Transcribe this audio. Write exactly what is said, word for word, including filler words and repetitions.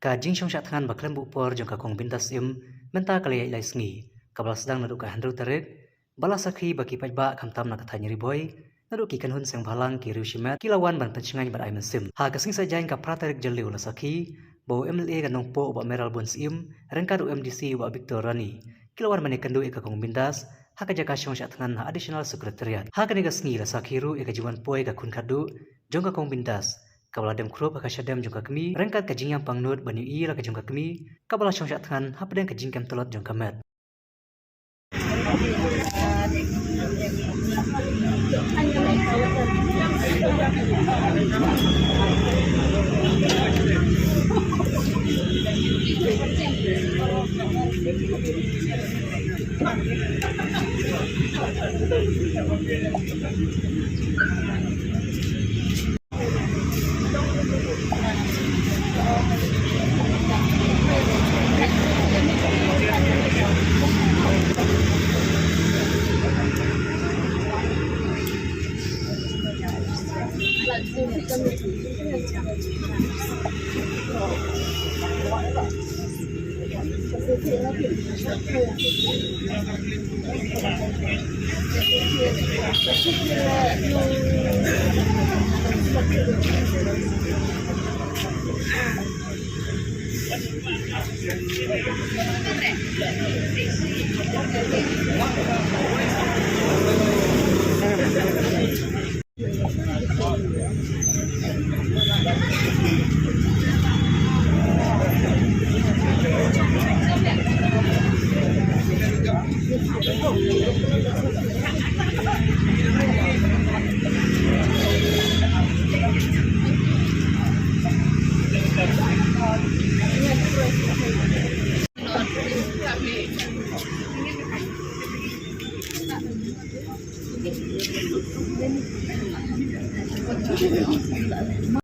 Ka jingshong shah thngan ba khlem buh por jong ka Kong Bindas Syiem mynta ka la ïaid lai sngi, kaba la sdang naduh ka hynriew tarik, ba la sakhi ba ki paidbah khamtam na ka thaiñ Ri Bhoi, naduh ki kynhun seng bhalang, ki riew shimet, ki la wan ban pynshngaiñ bad ai mynsiem. Ha ka sngi Saitjaiñ ka phra tarik Jylliew la sakhi ba u M L A ka Nongpoh u Bah Mayralborn Syiem ryngkat u M D C u Bah Victor Rani ki la wan ban ïakynduh ïa ka Kong Bindas ha ka jaka shong shah thngan ha Additional Secretariat. Ha kane ka sngi la sakhi ruh ïa ka jingwan poi ka khun khatduh jong ka Kong Bindas, kaba la dem khrup ha ka shadem jong ka kmie, ryngkat ka jingïam pangnud ban ïohi ïa la ka jong ka kmie kaba la shong shah thngan hapdeng ka jingkem tlot jong ka met.